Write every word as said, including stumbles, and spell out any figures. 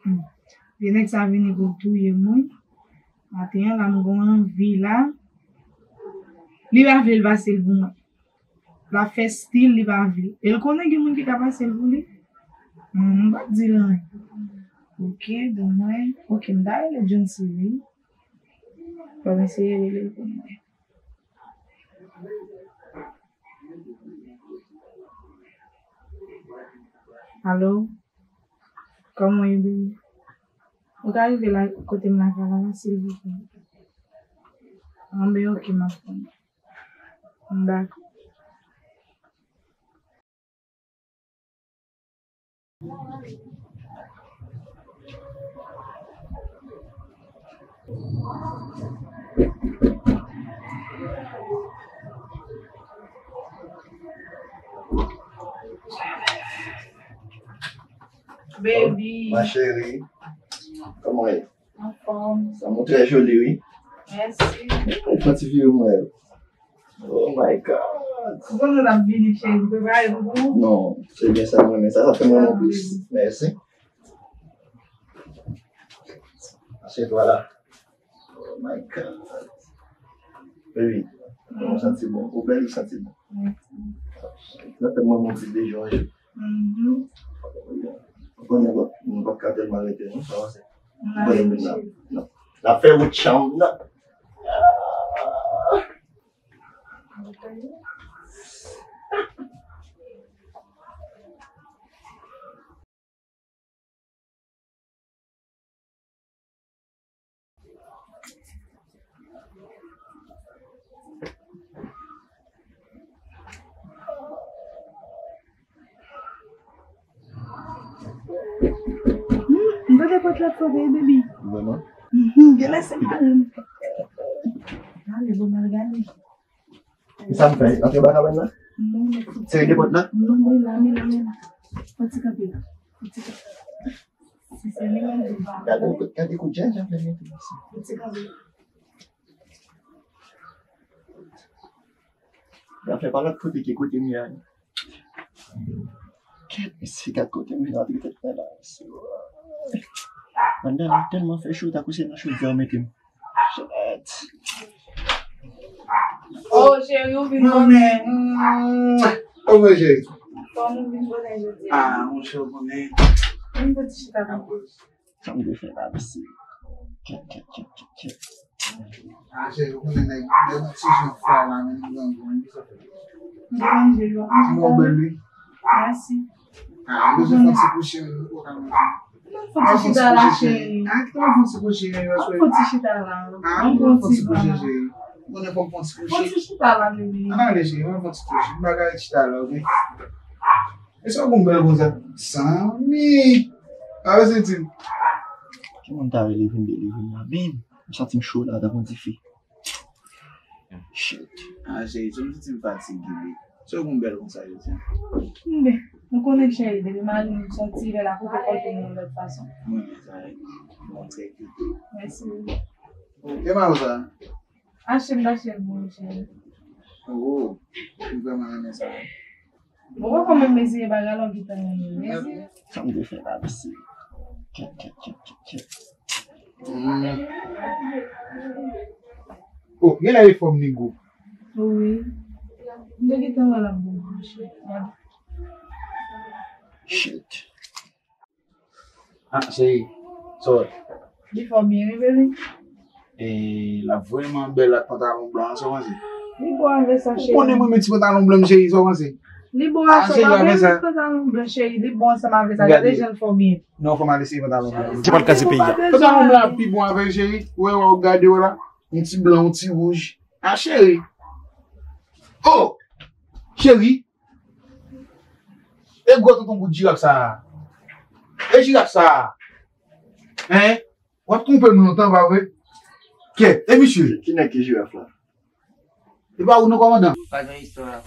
Hmm. Vye nèg sa vini pou l touye m, wi. Maten an la, m gon anvi la. Li pa vle l pase l pou mwen. L ap fè stil, li pa vle. E l konnen gen moun ki ka pase l pou li. Hmm, m p ap di l anyen. Ok, bon, mwen, ok, m ta rele John Cyril. Fò m eseye rele l pou mwen. Alo? Kòman w ye, baby? Ou ka rive la, kote m lakay la, la, silvouplè? Anben, ok, m ap tann. Dakò. Baby. Ma chérie, kòman w ye? Anfòm. Sa mwen trè joli, wi. Mèsi. Ou fè ti vire mwen. Oh my God. Ou konnen l ap vini, cheri, prepare pou ou. Non, se byen sa mwen renmen. Sa, sa fè mwen renmen w plis. Mèsi. Asyè twa la. Oh my God. Baby, ou santi bon. Ou bèl, ou santi bon. Mèsi. Sa fè mwen renmen w plis de jou an jou. Mhm. Ou konnen bon, nou p ap ka tèlman rete, non, sa pase. N a fè wout chanm nan. Hmm, m tande pòt la frape, baby. Vrèman? Mhm, genlè se mari m. Ale, bon, m al gade. Kisa m fè? Antre ba kabann nan? Non, men fouti. Sere de pòt la? Non, men la, men la, men la. Fouti kanpe la. Fouti kanpe. Si se li menm, li va. Gade, gade kout jan, jan fè mete isit. Fouti kanpe. Zafè pa lòt kote ke kote m ye a. Kèt, mesye, gad kote m vin antre tèt mwen la, mesye. Anndan la tèlman fè cho, tankou se nan chodyè yo mete m. Shit. Oh, cheri, ou vin bonè. Kòman cheri? Kòman ou vin bonè jodi a? Ah, monchè, ou konnen. Vin fè ti chita la. Sa m te fè la, mesye. Kèt, kèt, kèt, kèt, kèt. Ah, cheri, ou konnen nèg, nèg yon ti jan fwa la, men nou grangou, men sa fè. M te manje, yo. Manje. Bon, bèl, wi. Mèsi. Ah, m bezwen fè yon ti kouche, wi, ou ka manje. Fè ti chita la, cheri. Ah, kite m fè yon ti kouche, cheri. Fè ti chita la. Ah, m pran ti kouche, cheri. Ou konnen fò m fè yon ti kouche. Fè ti chita la, bebe. Ann ale, cheri, m fè yon ti kouche. M pa ka ret chita la, oke? E sa w konn bèl konsa? Zanmi! A yo se di. Ki moun ta rele vin delivre m la, bib? M santi m cho la, tankou dife. Shit. Ah, cheri, sa m santi m fatige, wi. Sa w konn bèl konsa, jodi a? Mbe, ou konnen, cheri, depi mari m soti, lè l a kote fò l tounen yon lòt fason. Mwen renmen sa, wi. Bon, trè kite. Mèsi, wi. E mari w sa? Achte m, achte l pou ou, cheri. Oh, m vrèman renmen sa. Ou poko menm eseye bagay la, ou gentan renmen l. Eseye. Sa m te fè la, mesye. Kèt, kèt, kèt, kèt, kèt. Mm. Oh, genlè e fòm li gwo. Wi. M te gentan wè l ap gwo, monchè. Shit. Ah, cheri, sa w wè? Li fò byen, wi, baby. E, l ap vrèman bèl ak pantalon blan an, sa w panse? Li bon avè sa, cheri. Ou konnen mwen renmen ti pantalon blan m, cheri, sa w panse? Li bon avè sa, pa bezwen pantalon blan, cheri. Li bon ansanm avè sa. Gade jan l fò byen. Non, fò m al eseye pantalon blan. Se pa l ka se peyi a. Pantalon blan ap pi bon avè l, cheri. Ou wè, ou gade w la. Yon ti blan, yon ti wouj. Ah, cheri. Oh! Cheri. E gwo tonton bout jiraf sa a. E jiraf sa a. Hein? W ap twonpe m lontan, pa vre? Kèt, e misye? Ki nèg ki jiraf la? E pa ou non, kòmandan? Pa gen istwa.